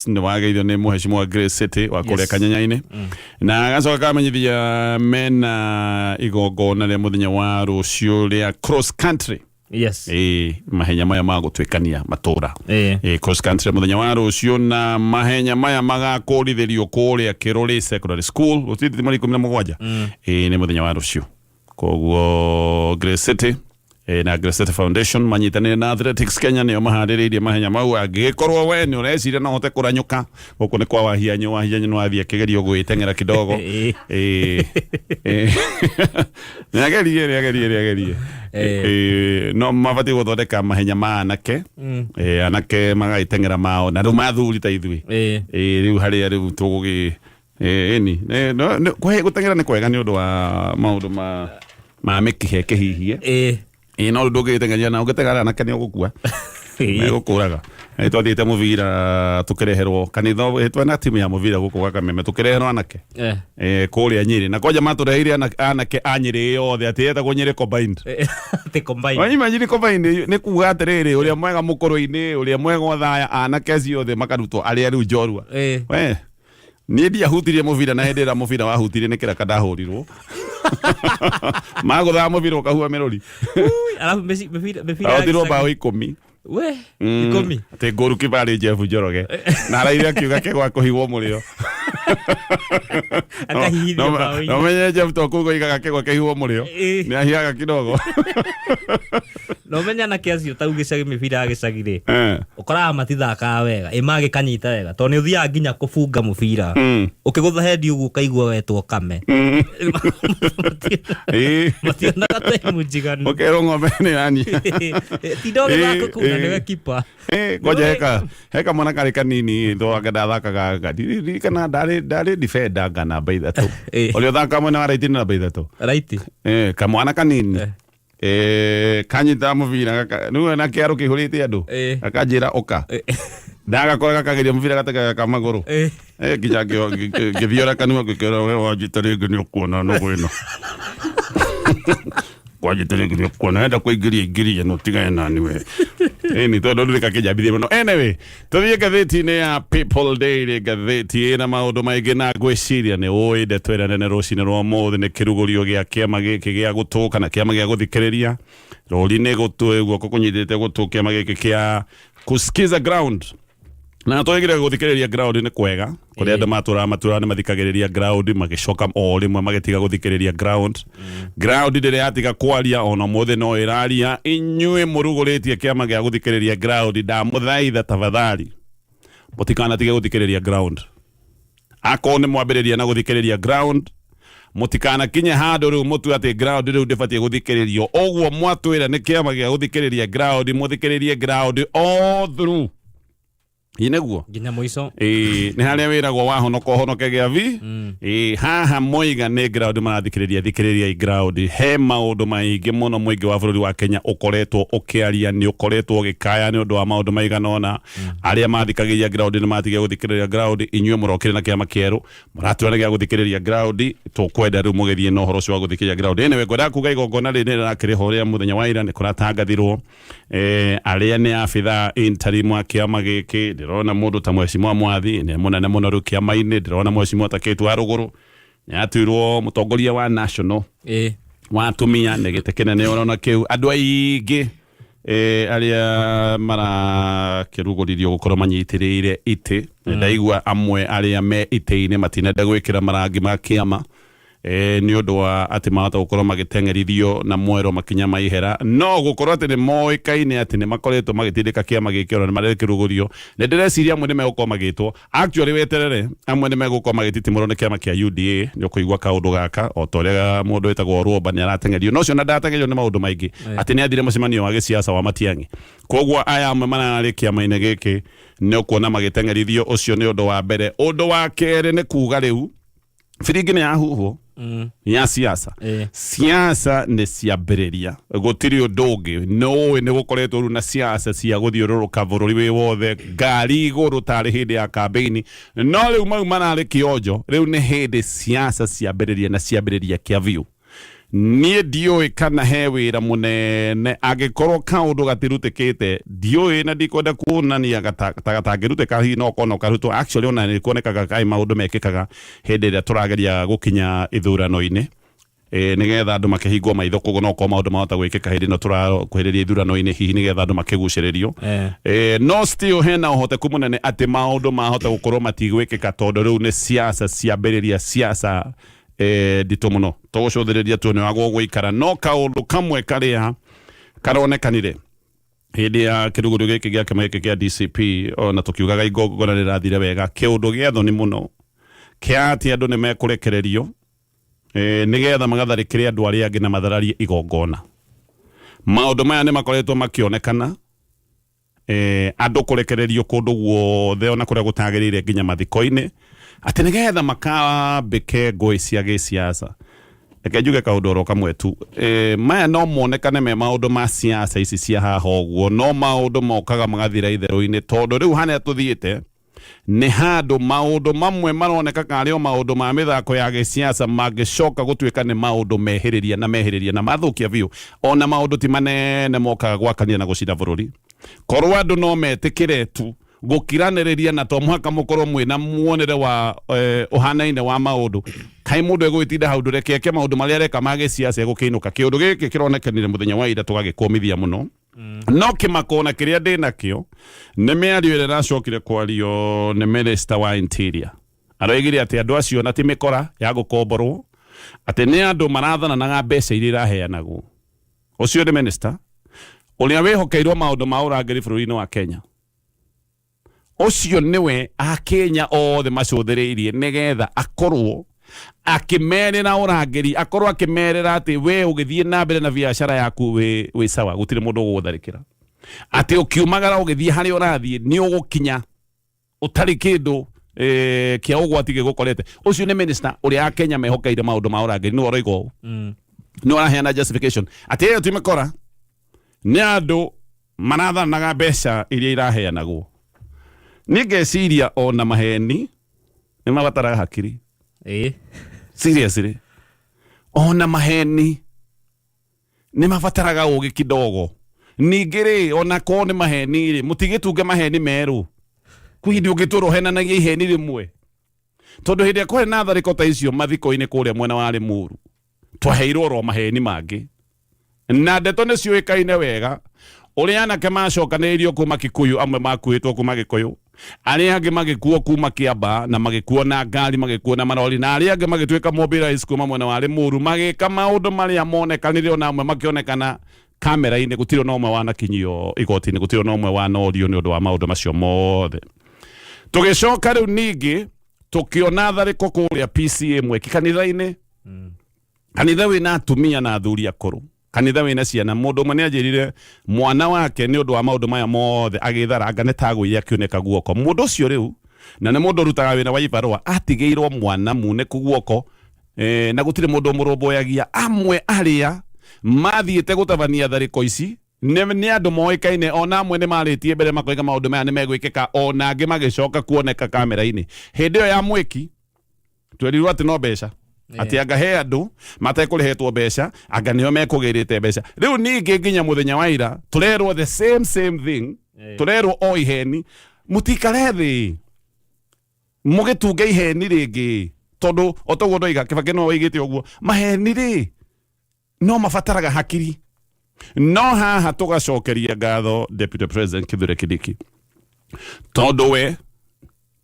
Nĩ wageithio nĩ mũheshimiwa Grace City wa kũrĩa Yes. Kanyanyainĩ na agacoka kamenyithia mena igongona rĩa mũthenya wa rũciũ rĩa cross country. Ĩĩ, mahenya maya ma gũtuĩkania matũra. Ĩĩ, cross country mũthenya wa rũciũ, na mahenya maya magakũrithĩrio kũrĩa Kĩrũrĩ Secondary School gũtirĩ mweri 17. Ĩĩ, nĩ mũthenya wa rũciũ. Koguo Grace City na Grace City Foundation manyitanĩire na Athletics Kenya nĩo maharĩrĩirie mahenya mau. Angĩgĩkorwo we nĩ ũreciria no ũhote kũranyũka gũkũ nĩ kwa Wahianyũ, Wahianyũ nĩ wathiĩ akĩgerio gwĩteng'era kidogo. Ĩĩ. Ĩĩ. Nĩagerie, nĩagerie, nĩagerie. Ĩĩ, no mabatiĩ gũthondeka mahenya ma anake. Ĩĩ, anake magagĩteng'era mao na rĩu mathuri ta ithuĩ. Ĩĩ, rĩu harĩa rĩu tũgũgĩ ĩni gũteng'era nĩ kwega nĩ ũndũ wa maũndũ ma mĩkiha ĩkĩhihie. Ĩĩ, no rĩu ndũngĩgĩteng'eria na ũngĩteng'era anake nĩ ũgũkua, megũkũraga. Nĩ twathiĩte mũbira tũkĩreherwo kanitha, twena timu ya mũbira gũkũ gwa Kameme, tũkĩreherwo anake kũrĩa Nyĩrĩ, na kwanja matũreheire anake a Nyĩrĩ yothe atĩ yetagwo Nyĩrĩ combined. Atĩ combined. Wanyima Nyĩrĩ combined nĩ kuga atĩrĩrĩ, ũrĩa mwega mũkũrũ-inĩ, ũrĩa mwega othaya, anake acio othe makarutwo arĩa rĩu njorua. We niĩ ndiahutirie mũbira, na hĩndĩ ĩrĩa mũbira wahutirie nĩ kĩraka ndahũrirwo magũthaga mũbira ũkahua mĩrũri. Alafu mĩbira ya ahotirwo gĩcagi. Bao 10. We, 10. Atĩ ngũru kĩbarĩ Jeff Njoroge na araire akiuga kegwa kũhigwo mũrĩo. Akahihithio bao-inĩ. No menye Jeff to kũu oigaga kegwa kĩhigwo mũrĩo. Nĩ ahiaga kidogo. Na ũmenya anake acio tau gĩcagi, mĩbira ya gĩcagi rĩ, ũkoraga matithakaga wega, ĩ magĩkanyita wega tondũ nĩ ũthiaga nginya kũbunga mũbira, ũkĩgũtha hendi ũguo ũkaigua wetwo kame. Mationaga time njiganu. Ũkerwo ng'ombe nĩ yani. Tinda ũgĩthaka kũu na nĩwe kipa. Ngoja heka mwana karĩ kanini twake ndathakaga, ndirikana ndarĩ defender nga namba 3. Ũrĩa ũthakaga mwena wa right nĩ namba 3. Right. Kamwana kanini. Kanyita mũbira rĩu na kĩaro kĩihũrĩte andũ. Gakanjĩra ũka ndagakora gakageria mũbira gatekaga ka magũrũ. Nginya ngĩthiora kanua ngĩkĩra, "We wanjĩta rĩngĩ nĩ ũkuona nũgũ ĩno, wanjĩta rĩngĩ nĩ ũkuona enda kũingĩria ingĩria no tigane nani we." Ĩni tondũ ndũrĩ kakĩnjambithie mũno. Anyway, tũthiĩ ngathĩti-inĩ ya People Daily, ngathĩti ĩna maũndũ maingĩ, na ngwĩciria nĩ ũĩ ndeto ĩrĩa nene rũcinĩ rwa ũmũthĩ nĩ kĩrugũrio gĩa kĩama gĩkĩ gĩa gũtũ kana kĩama gĩa gũthikĩrĩria rũri nĩ gũtũ guoko kũnyitĩte gũtũ, kĩama gĩkĩ kĩa kusikiza ground. Na twagire gũthikĩrĩria ground nĩ kwega kũrĩa andũ matũraga matũraga nĩ mathikagĩrĩria ground, magĩcoka o rĩmwe magĩtiga gũthikĩrĩria ground. Ground ndĩrĩ yatiga kwaria, ona ũmũthĩ no ĩraria. Inyuĩ mũrugũrĩtie kĩama gĩa gũthikĩrĩria ground, ndamũthaitha tafadhali mũtikanatige gũthikĩrĩria ground. Akorwo nĩ mwambĩrĩria na gũthikĩrĩria ground, mũtikanakinye handũ rĩu mũtue atĩ ground rĩu ndĩbatiĩ gũthikĩrĩrio. Ũguo mwatwĩra nĩ kĩama gĩa gũthikĩrĩria ground, mũthikĩrĩrie ground all through. Ĩ nĩguo. Nginya mũico. Ĩĩ, nĩ harĩa wĩragwo wahonoka ũhonoke gĩa vi. Ĩĩ, haha moiga nĩ ground marathikĩrĩria, thikĩrĩriai ground. He maũndũ maingĩ mũno mũingĩ wa bũrũri wa Kenya ũkoretwo ũkĩaria, nĩ ũkoretwo ũgĩkaya nĩ ũndũ wa maũndũ maigana ũna. Arĩa mathikagĩrĩria ground nĩ matigire gũthikĩrĩria ground. Inyuĩ mũrokire na kĩama kĩerũ mũratura nĩ gĩa gũthikĩrĩria ground, tũkwenda rĩu mũgĩthiĩ na ũhoro ũcio wa gũthikĩrĩria ground. Anyway, ngwendaga kuga igongona rĩrĩ rĩrakĩrĩ ho rĩa mũthenya wa ira nĩ kũratangathirwo arĩa nĩ abithaa interim a kĩama gĩkĩ. Ndĩrona mũndũ ta Mheshimiwa Mwathi nĩ mũnene mũno rĩu kĩama-inĩ. Ndĩrona Mheshimiwa ta Kate wa Rũgũrũ nĩ atuirwo mũtongoria wa national wa atumia, nĩ gĩtĩ kĩnene ũrona kĩu. Andũ aingĩ arĩa marakĩrugũririo gũkorwo manyitĩrĩire itĩ, ndaigua amwe arĩa me itĩ-inĩ matinenda gwĩkĩra marangi ma kĩama nĩ ũndũ wa atĩ mahota gũkorwo magĩteng'erithio na mwero makinya ma ihera, no gũkorwo atĩ nĩ moĩkaine atĩ nĩ makoretwo magĩtindĩka kĩama gĩkĩ ona nĩ marekĩrugũrio. Nĩ ndĩreciria amwe nĩ megũkorwo magĩtwo, actually weterere, amwe nĩ megũkorwo magĩtitimũrwo nĩ kĩama kĩa UDA. Nĩ ũkũigua kaũndũ gaka o ta ũrĩa mũndũ wĩtagwo Rwomba nĩ arateng'erio, no ũcio na ndateng'erio nĩ maũndũ maingĩ atĩ nĩ athire mũcemanio wa gĩciaca wa Matiang'i. Koguo aya amwe mararĩ kĩama-inĩ gĩkĩ nĩ ũkuona magĩteng'erithio. Ũcio nĩ ũndũ wa mbere. Ũndũ wa kerĩ nĩ kuga rĩu biringi nĩ yahuhwo ya siasa. Siasa nĩ ciambĩrĩria, gũtirĩ ũndũ ũngĩ nĩ ũĩ nĩ gũkoretwo rĩu na siasa cia gũthiũrũrũka bũrũri wĩ wothe, ngari igũrũ tarĩ hĩndĩ ya kambĩini. No rĩu mau mararĩ kĩonjo, rĩu nĩ hĩndĩ siasa ciambĩrĩria na ciambĩrĩria kĩa biũ. Niĩ ndiũĩ kana he wĩra mũnene angĩkorwo kaũndũ gatirutĩkĩte, ndiũĩ na ndikwenda kuonania ta gatangĩrutĩka, hihi no korwo no karutwo. Actually ona nĩ kuonekaga kaĩ maũndũ mekĩkaga hĩndĩ ĩrĩa tũrageria gũkinya ithurano-inĩ, nĩgetha andũ makĩhingwo maitho, koguo no korwo maũndũ mahota gwĩkĩka hĩndĩ ĩno tũrakuhĩrĩria ithurano-inĩ, hihi nĩgetha andũ makĩgucĩrĩrio. No still hena ũhoteku mũnene atĩ maũndũ mahota gũkorwo matigwĩkĩka, tondũ rĩu nĩ siasa ciambĩrĩria, siasa nditũ mũno. Tũgũcũthĩrĩria tuone wa gũgũikara. No kaũndũ kamwe karĩa karonekanire hĩndĩ ya kĩrugũrio gĩkĩ gĩa kĩama gĩkĩ kĩa DCP, ona tũkiugaga igongona rĩrathire wega, kĩũndũ gĩa thoni mũno kĩa atĩ andũ nĩ mekũrekererio nĩgetha magatharĩkĩre andũ arĩa angĩ na mathararie igongona. Maũndũ maya nĩ makoretwo makĩonekana, andũ kũrekererio kũndũ guothe ona kũrĩa gũtagĩrĩire, nginya mathiko-inĩ, atĩ nĩgetha makambĩke ngũĩ cia gĩsiasa. Reke njuge kaũndũ oro kamwe tu, maya no monekane me maũndũ ma siasa ici cia haha ũguo, no maũndũ mokaga magathira itherũ-inĩ, tondũ rĩu harĩa tũthiĩte nĩ handũ maũndũ mamwe maroneka karĩ o maũndũ ma mĩthako ya gĩsiasa mangĩcoka gũtuĩka nĩ maũndũ mehĩrĩria na mehĩrĩria na mathũkia biũ. Ona maũndũ ti manene mokaga gwakania na gũcina bũrũri. Korwo andũ no metĩkĩre tu gũkiranĩrĩria, na to mũhaka mũkorwo mwĩna muonere wa ũhanaine wa maũndũ, kaĩ mũndũ egũgĩtinda hau? Ndũreke eke maũndũ marĩa areka ma gĩsiasa, egũkĩinũka. Kĩũndũ gĩkĩ kĩronekanire mũthenya wa ira, tũgagĩkũmithia mũno. No kĩmako na kĩrĩa ndĩ nakĩo nĩ mĩario ĩrĩa ĩracokire kwario nĩ minister wa interior. Aroigire atĩ andũ acio na ti mĩkora ya gũkomborwo, atĩ nĩ andũ marathananaga mbeca iria iraheanagwo. Ũcio nĩ minister ũrĩa wĩhokeirwo maũndũ ma ũrangĩri bũrũri-inĩ wa Kenya. Ũcio nĩwe Akenya othe macũthĩrĩirie nĩgetha akorwo akĩmerĩra ũrangĩri, akorwo akĩmerĩra atĩ we ũgĩthiĩ na mbere na biacara yaku wĩ sawa, gũtirĩ mũndũ ũgũgũtharĩkĩra, atĩ ũkiumagara ũgĩthiĩ harĩa ũrathiĩ nĩ ũgũkinya ũtarĩ kĩndũ kĩa ũgwati gĩgũkorete. Ũcio nĩ minister ũrĩa Akenya mehokeire maũndũ ma ũrangĩri, nĩwe ũroiga ũũ, nĩwe ũraheana justification atĩ ĩyo ti mĩkora, nĩ andũ marathanaga mbeca iria iraheanagwo. Niĩ ngeciria ona maheni nĩ mabataraga hakiri. Seriously, ona maheni nĩ mabataraga ũgĩ kidogo. Ningĩ rĩ, ona korwo nĩ maheni rĩ, mũtigĩtunge maheni merũ. Kwĩ hĩndĩ ũngĩtũra ũhenanagia iheni rĩmwe, tondũ hĩndĩ ĩrĩa kwarĩ na tharĩko ta icio mathiko-inĩ kũrĩa mwena wa Limuru, twaheirwo oro maheni mangĩ, na ndeto nĩ ciũĩkaine wega ũrĩa anake macokanĩrĩirio kuma Kikuyu, amwe makuĩtwo kuma Gĩkũyũ, arĩa angĩ magĩkuo kuma Kĩamba na magĩkuo na ngari, magĩkuo na marori, na arĩa angĩ magĩtuĩka mobilized kuma mwena wa Limuru, magĩka maũndũ marĩa monekanire, ona amwe makĩonekana kamera-inĩ. Gũtirĩ ona ũmwe wanakinyio igoti-inĩ, gũtirĩ ona ũmwe wanorio nĩ ũndũ wa maũndũ macio mothe. Tũgĩcoka rĩu ningĩ tũkĩona tharĩko kũrĩa PCA Mweki kanitha-inĩ, kanitha wĩna atumia na athuri akũrũ, kanitha wĩna ciana. Mũndũ ũmwe nĩ anjĩrire mwana wake nĩ ũndũ wa maũndũ maya mothe agĩtharanga nĩ tagũire akĩunĩka guoko. Mũndũ ũcio rĩu na nĩ mũndũ ũrutaga wĩra wa ibarũa, atigĩirwo mwana munĩku guoko, na gũtirĩ mũndũ ũmũrũmbũyagia. Amwe arĩa mathiĩte gũtabania tharĩko ici nĩ andũ moĩkaine, ona amwe nĩ marĩtie mbere makoiga maũndũ maya nĩ megwĩkĩka, ona angĩ magĩcoka kuoneka kamera-inĩ. Hĩndĩ ĩyo ya Mwĩki twerirwo atĩ no mbeca, atĩ anga he andũ matekũrĩhetwo mbeca, anga nĩo mekũgĩrĩte mbeca. Rĩu ningĩ nginya mũthenya wa ira tũrerwo the same same thing, tũrerwo o iheni. Mũtikare thĩ mũgĩtunge iheni rĩngĩ, tondũ o toguo ndoiga, Kĩbakĩ no oigĩte ũguo, maheni rĩ no mabataraga hakiri. No haha tũgacokeria ngatho Deputy President Kithure Kindiki, tondũ we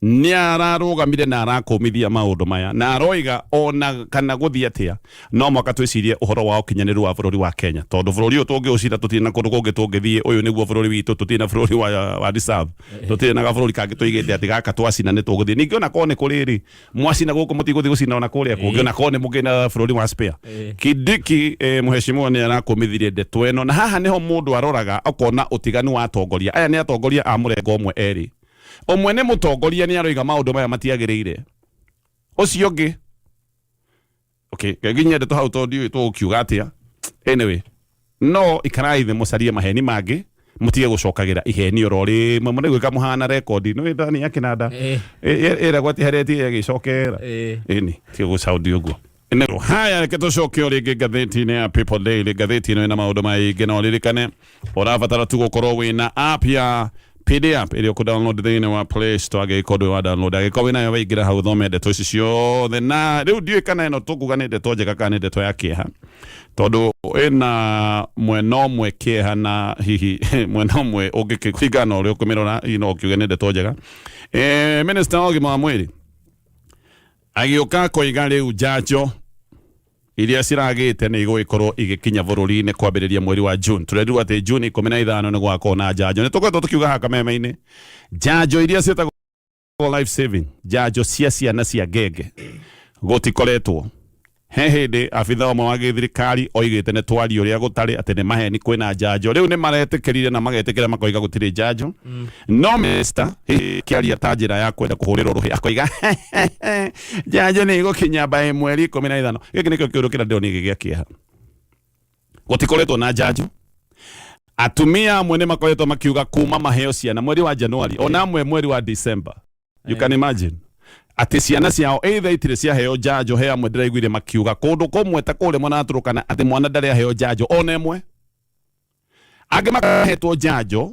nĩ ararũgamire na arakũmithia maũndũ maya, na aroiga ona kana gũthiĩ atĩa no mwaka twĩcirie ũhoro wa ũkinyanĩru wa bũrũri wa Kenya, tondũ bũrũri ũyũ tũngĩũcira tũtirĩ na kũndũ kũngĩ tũngĩthiĩ. Ũyũ nĩguo bũrũri witũ, tũtirĩ na bũrũri wa reserve, tũtirĩ na gabũrũri kangĩ tũigĩte atĩ gaka twacina nĩ tũgũthiĩ. Ningĩ ona korwo nĩ kũrĩ rĩ, mwacina gũkũ mũtigũthiĩ gũcina ona kũrĩa kũngĩ, ona korwo nĩ mũkĩrĩ na bũrũri wa spare. Kindiki, mũheshimiwa nĩ arakũmithirie ndeto ĩno, na haha nĩho mũndũ aroraga akona ũtiganu wa atongoria aya. Nĩ atongoria a mũrengo ũmwe erĩ. Ũmwe nĩ mũtongoria, nĩ aroiga maũndũ maya matiagĩrĩire. Ũcio ũngĩ, okay, nginya ndeto hau tondũ ndiũĩ tũgũkiuga atĩa. Anyway, no ikarai thĩ mũcarie maheni mangĩ, mũtige gũcokagĩra iheni oro rĩmwe. Mũnĩ gwĩka mũhana rekondi nĩ thani ya kĩnanda ĩragwo atĩ harĩa ĩgĩcokera. Ĩni tiga gũcaundi ũguo. Anyway. Nero haya, reke tũcoke o rĩngĩ ngathĩti-inĩ ya People Daily. Ngathĩti ĩno ĩna maũndũ maingĩ, na ũririkane ũrabatara tu gũkorwo wĩna app ya PD app ĩrĩa ũkũ-download thĩinĩ wa Play Store. Angĩgĩkorwo ndũrĩ wa download, angĩkorwo wĩnayo, waingĩra hau ũthome ndeto ici ciothe. Na rĩu ndiũĩ kana ĩno tũkuga nĩ ndeto njega kana nĩ ndeto ya kĩeha, tondũ ĩna mwena ũmwe kĩeha na hihi mwena ũmwe ũngĩkĩringana na ũrĩa ũkũmĩrora, hihi no ũkiuge nĩ ndeto njega. Minister wa ũgima wa mwĩrĩ agĩũka koiga rĩu njanjo iria ciragĩte nĩ igũgĩkorwo igĩkinya bũrũri-inĩ kwambĩrĩria mweri wa June. Tũrerirwo atĩ June 15 nĩ gwakorwo na njanjo. Nĩ tũkoretwo tũkiuga haha kameme-inĩ njanjo iria ciĩtagwo life saving, njanjo cia ciana cia ngenge, gũtikoretwo. He hĩndĩ abitha ũmwe wa gĩthirikari oigĩte nĩ twaria ũrĩa gũtarĩ, atĩ nĩ maheni kwĩna njanjo. Rĩu nĩ maretĩkĩrire na magetĩkĩra makoiga gũtirĩ njanjo, no minister kĩaria ta njĩra ya kwenda kũhũrĩrwo rũhĩ, akoiga njanjo nĩ igũkinya by mweri 15. Gĩkĩ nĩkĩo kĩũndũ kĩrĩa ndĩronire gĩ gĩa kĩeha. Gũtikoretwo na njanjo. Atumia amwe nĩ makoretwo makiuga kuma maheo ciana mweri wa Januari, ona amwe mweri wa December. You can imagine atĩ ciana ciao either itirĩ ciaheo njanjo. He amwe ndĩraiguire makiuga kũndũ kũmwe ta kũrĩa mwena wa Turkana atĩ mwana ndarĩ aheo njanjo ona ĩmwe. Angĩ makahetwo njanjo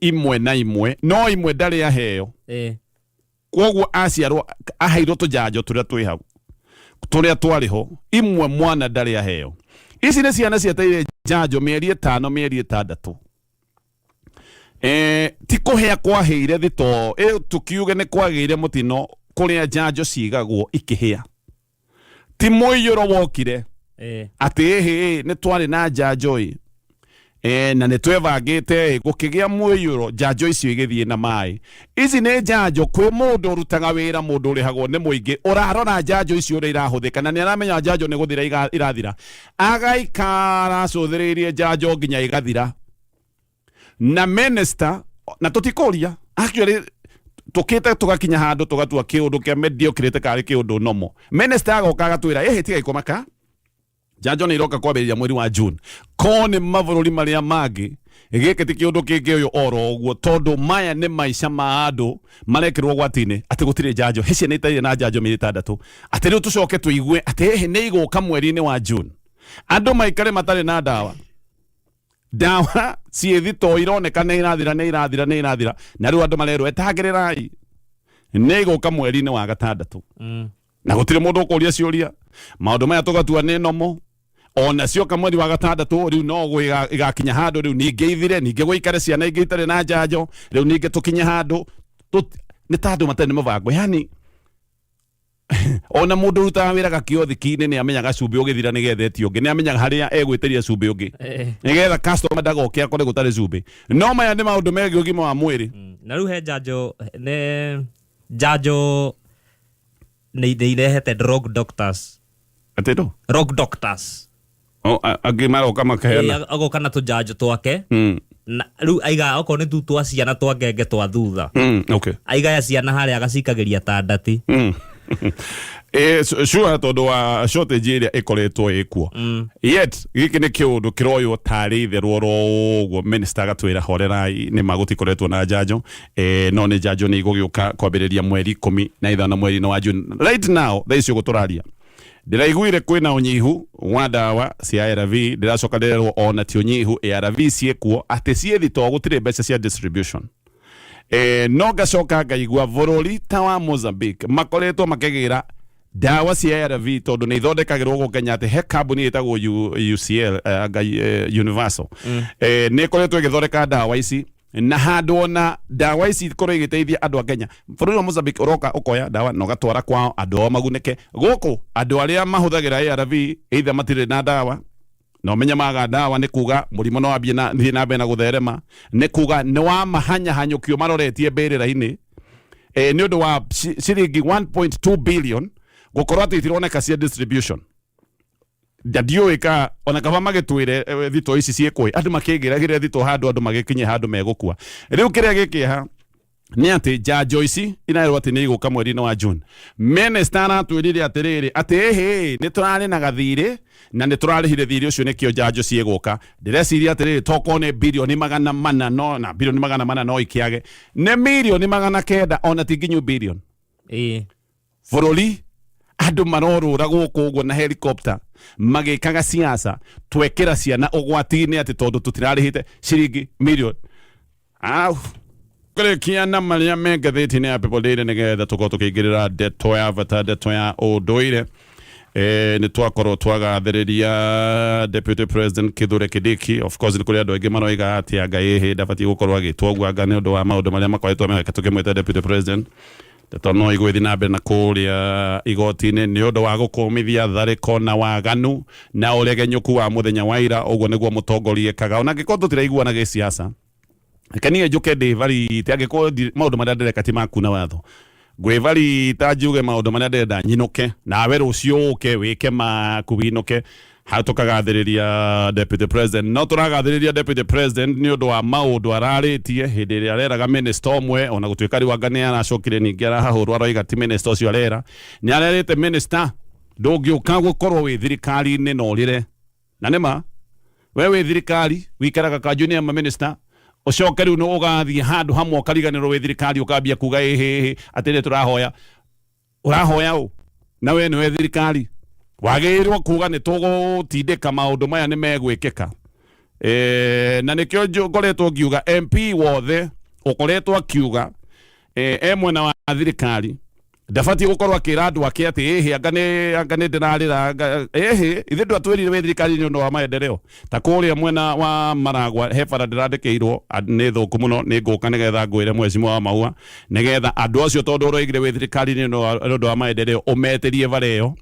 imwe na imwe, no imwe ndarĩ aheo. Koguo aciarwo aheirwo tũnjanjo tũrĩa twĩ hau, tũrĩa twarĩ ho, imwe mwana ndarĩ aheo. Ici nĩ ciana cietereire njanjo mĩeri 5, mĩeri 6. Ti kũhĩa kwahĩire thitoo, tũkiuge nĩ kwagĩire mũtino kũrĩa njanjo cigagwo ikĩhĩa, ti mũiyũro wokire atĩ ĩhĩ nĩ twarĩ na njanjo ĩ na nĩ twebangĩte ĩ, gũkĩgĩa mũiyũro, njanjo icio igĩthiĩ na maĩ. Ici nĩ njanjo kwĩ mũndũ ũrutaga wĩra, mũndũ ũrĩhagwo nĩ mũingĩ, ũrarora njanjo icio ũrĩa irahũthĩka, na nĩ aramenya njanjo nĩ gũthira irathira, agaikara acũthĩrĩirie njanjo nginya igathira. Na minister na tũtikũria, actually tũkĩte tũgakinya handũ tũgatua kĩũndũ kĩa mediocre karĩ kĩũndũ nomo. Minister agoka agatwĩra ĩhĩ, tigai kũmaka, njanjo nĩ iroka kwambĩrĩria mweri wa June. Ko nĩ mabũrũri marĩa mangĩ, gĩkĩ ti kĩũndũ kĩngĩ ũyũ oro ũguo, tondũ maya nĩ maica ma andũ marekĩrwo ũgwati-inĩ, atĩ gũtirĩ njanjo, he ciana itarĩ na njanjo mĩeri 6, atĩ rĩu tũcoke tũigue atĩ ĩhĩ nĩ igũka mweri-inĩ wa June, andũ maikare matarĩ na ndawa. Ndawa ciĩ thitoo ironeka nĩ irathira, nĩ irathira, nĩ irathira, na rĩu andũ marerwo etagĩrĩrai nĩ igũka mweri-inĩ wa gatandatũ. Na gũtirĩ mũndũ ũkũria ciũria. Maũndũ maya tũgatua nĩ nomo. Ona cioka mweri wa gatandatũ, rĩu no igakinya handũ rĩu ningĩ ithire, ningĩ gũikare ciana ingĩ itarĩ na njanjo. Rĩu ningĩ tũkinye handũ nĩ ta andũ matarĩ na mũbango. Yani ona mũndũ ũrutaga wĩra gakiothiki-inĩ nĩ amenyaga cumbĩ ũgĩthira nĩ gethetio ũngĩ, nĩ amenyaga harĩa egwĩtĩria cumbĩ ũngĩ nĩgetha customer ndagoke akore gũtarĩ cumbĩ. No maya nĩ maũndũ megiĩ ũgima wa mwĩrĩ. Na rĩu he njanjo, nĩ njanjo nĩ irehete drug doctors. Atĩ ndũ? Rogue doctors. O, angĩ maroka makaheana. Agoka na tũnjanjo twake. Na rĩu aiga okorwo nĩ tu twa ciana twa ngenge twa thutha. Aigaya ciana harĩa agacikagĩria ta ndati. Sure, tondũ wa shortage ĩrĩa ĩkoretwo ĩkuo. Yet gĩkĩ nĩ kĩũndũ kĩroywo tarĩ itherũ oro ũguo. Minister agatwĩra horerai, nĩ ma gũtikoretwo na njanjo, no nĩ njanjo nĩ igũgĩũka kwambĩrĩria mweri 15 mweri-inĩ wa June. Right now, thaa ici ũguo tũraria, ndĩraiguire kwĩna ũnyihu wa ndawa cia ARV. Ndĩracoka ndĩrerwo ona ti ũnyihu, ARV ciĩkuo, atĩ ciĩ thitoo, gũtirĩ mbeca cia distribution. No ngacoka ngaigua bũrũri ta wa Mozambique makoretwo makĩgĩra ndawa cia ARV, tondũ nĩ ithondekagĩrwo gũkũ Kenya, atĩ he kambuni ĩtagwo UCL, ngai, Universal, nĩ ĩkoretwo ĩgĩthondeka ndawa ici, na handũ ona ndawa ici ikorwo igĩteithia andũ a Kenya, bũrũri wa Mozambique ũroka ũkoya ndawa na ũgatwara kwao, andũ ao magunĩke. Gũkũ andũ arĩa mahũthagĩra ARV either matirĩ na ndawa, na ũmenye maga ndawa nĩ kuga mũrimũ no wambie na thiĩ na mbere na gũtherema, nĩ kuga nĩ wa mahanyahanyũkio maroretie mbĩrĩra-inĩ, nĩ ũndũ wa ciringi 1.2 billion gũkorwo atĩ itironeka cia distribution. Na ndiũĩ ka ona kaba magĩtwĩre thitoo ici ciĩkũĩ, andũ makĩngĩragĩre thitoo handũ andũ magĩkinye handũ megũkua. Rĩu kĩrĩa gĩkĩeha nĩ atĩ njanjo ici irerwo atĩ nĩ igũka mweri-inĩ wa June. Minister aratwĩrire atĩrĩrĩ, atĩ ĩhĩ, nĩ tũrarĩ na gathirĩ na nĩ tũrarĩhire thirĩ ũcio, nĩkĩo njanjo ciĩgũka. Ndĩreciria atĩrĩrĩ, tokorwo nĩ birioni 400, no na birioni 400 no ikĩage, nĩ mirioni 900, ona ti nginyu birioni. Bũrũri Andũ marorũra gũkũ ũguo na helicopter magĩkaga siasa, twekĩra ciana ũgwati-inĩ atĩ tondũ tũtirarĩhĩte ciringi milioni. Au. Kũrĩkia na marĩa me ngathĩti-inĩ ya People Daily nĩgetha tũkorwo tũkĩingĩrĩra ndeto ya bata, ndeto ya ũndũire. E, nĩ twakorwo twagathĩrĩria Deputy President Kithure Kindiki. Of course nĩ kũrĩ andũ aingĩ maroiga atĩ anga ĩhĩ ndabatiĩ gũkorwo agĩtwo ũguo anga nĩ ũndũ wa maũndũ marĩa makoretwo mehaka tũkĩmwĩta Deputy President. Ndeto no igwĩthiĩ na mbere na kũrĩa igoti-inĩ nĩ ũndũ wa gũkũmithia tharĩko na waganu na ũregenyũku wa mũthenya wa ira. Ũguo nĩguo mũtongoria ekaga ona angĩkorwo tũtiraiguana gĩsiasa. Reke niĩ njũke ndĩbarite angĩkorwo maũndũ marĩa ndĩreka ti ma kuna watho, ngwĩbarita njuge maũndũ marĩa ndĩrenda nyinũke, nawe rũciũ ũke wĩke maku winũke. Hau tũkagathĩrĩria Deputy President. No tũragathĩrĩria Deputy President nĩ ũndũ wa maũndũ ararĩtie hĩndĩ ĩrĩa areraga minister ũmwe, ona gũtuĩka rĩu anga nĩ aracokire ningĩ arahahũrwo aroiga ti minister ũcio arera. Nĩ arerĩte minister ndũngĩũka gũkorwo wĩ thirikari-inĩ na ũrĩre. Na nĩ ma, we wĩ thirikari, wikaraga kanjũ-inĩ ya maminista, ũcoke rĩu nĩ ũgathiĩ handũ hamwe ũkariganĩrwo wĩ thirikari ũkambia kuga ĩhĩ ĩhĩ atĩ nĩ tũrahoya. Ũrahoya ũ? Na we nĩwe thirikari. Wagĩrĩirwo kuga nĩ tũgũtindĩka maũndũ maya nĩ megwĩkĩka. E, na nĩkĩo ngoretwo ngiuga MP wothe ũkoretwo akiuga e, e mwena wa thirikari ndabatiĩ gũkorwo akĩra andũ ake atĩ ĩhĩ anga nĩ anga nĩ ndĩrarĩra anga ĩhĩ ithuĩ ndwatwĩrire wĩ thirikari nĩ ũndũ wa maendeleo. Ta kũrĩa mwena wa Maragwa he bara ndĩrandĩkĩirwo nĩ thũku mũno, nĩ ngũka nĩgetha ngwĩre mheshimiwa wa Maua nĩgetha andũ acio tondũ ũroigire wĩ thirikari-inĩ nĩ ũndũ wa maendeleo ũmetĩrie bara ĩyo.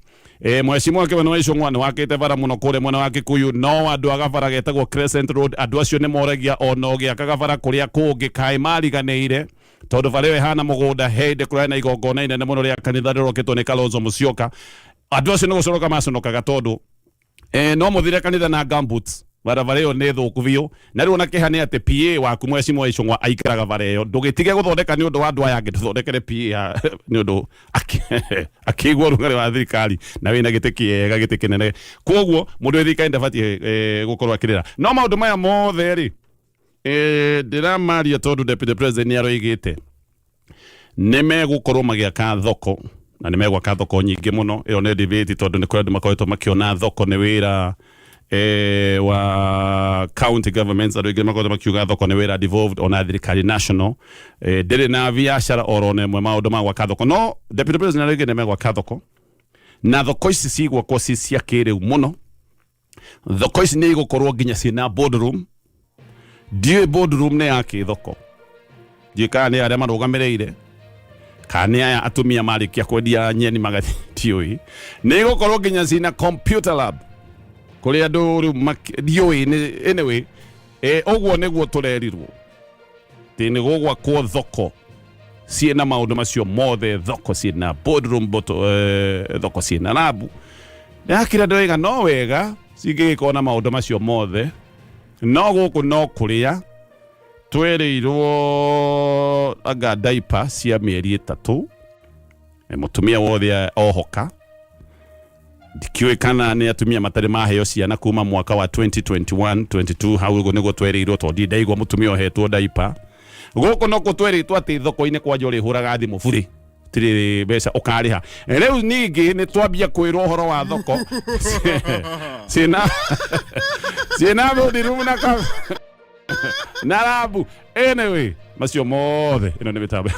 E, mheshimiwa Kĩmani wa Ichung'wa nĩ wakĩte bara mũno kũrĩa mwena wa Kikuyu, no andũ a gabara getagwo Crescent Road andũ acio nĩ moragia ona ũgĩakaga bara kũrĩa kũngĩ kaĩ mariganĩire tondũ bara ĩyo ĩhana mũgũnda. He hĩndĩ kũrarĩ na igongona inene mũno rĩa kanitha rĩrokĩtwo nĩ Kalonzo Musyoka, andũ acio nĩ gũconoka maconokaga tondũ Eh, no muthire kanitha na gumboots barabara ĩyo nĩ thũku biũ. Na rĩu ona kĩeha nĩ atĩ PA waku mheshimiwa Ichung'wa aikaraga bara ĩyo, ndũgĩtige gũthondeka nĩ ũndũ wa andũ aya angĩ, tũthondekere PA nĩ ũndũ akĩigua ũrugarĩ wa thirikari na wĩna gĩtĩ kĩega, gĩtĩ kĩnene. Koguo mũndũ wĩ thirikari ndabatiĩ gũkorwo akĩrĩra. No maũndũ maya mothe rĩ, ndĩramaria tondũ Deputy President nĩ aroigĩte nĩ megũkorwo magĩaka thoko, na nĩ megwaka thoko nyingĩ mũno. Ĩyo nĩ debate tondũ nĩ kũrĩ andũ makoretwo makĩona thoko nĩ wĩra wa county governments. Andũ aingĩ makoretwo makiuga thoko nĩ wĩra devolved, ona thirikari national ndĩrĩ na biacara oro na ĩmwe maũndũ ma gwaka thoko. No Deputy President arauga nĩ megwaka thoko, na thoko ici cigwakwo ci cia kĩrĩu mũno. Thoko ici nĩ igũkorwo nginya ciĩna boardroom. Ndiũĩ boardroom nĩ ya kĩ thoko, ndiũĩ kana nĩ arĩa marũgamĩrĩire kana nĩ aya atumia marĩkia kwendia nyeni magathiĩ, ndiũĩ. Nĩ igũkorwo nginya ciĩna computer lab kũrĩa andũ rĩu ndiũĩ nĩ anyway, ũguo nĩguo tũrerirwo atĩ nĩ gũgwakwo thoko ciĩna maũndũ macio mothe, thoko ciĩna boardroom, thoko ciĩna lab. Ndakira ndĩroiga no wega cingĩgĩkorwo na maũndũ macio mothe, no gũkũ no kũrĩa twerĩirwo anga diaper cia mĩeri 3, mũtumia wothe ohoka. Ndikĩũĩ kana nĩ atumia matarĩ maheo ciana kuma mwaka wa 2021 22 hau ũguo nĩguo twerĩirwo, tondũ ndirĩ ndaigua mũtumia ohetwo diaper. Gũkũ no kũ twerĩtwo atĩ thoko-inĩ kwanja ũrĩhũraga thimũ burĩ, tirĩ mbeca ũkarĩha. Rĩu ningĩ nĩ twambia kwĩrwo ũhoro wa thoko ciĩna boardroom na rabu. Anyway, macio mothe ĩno nĩ mĩtambo.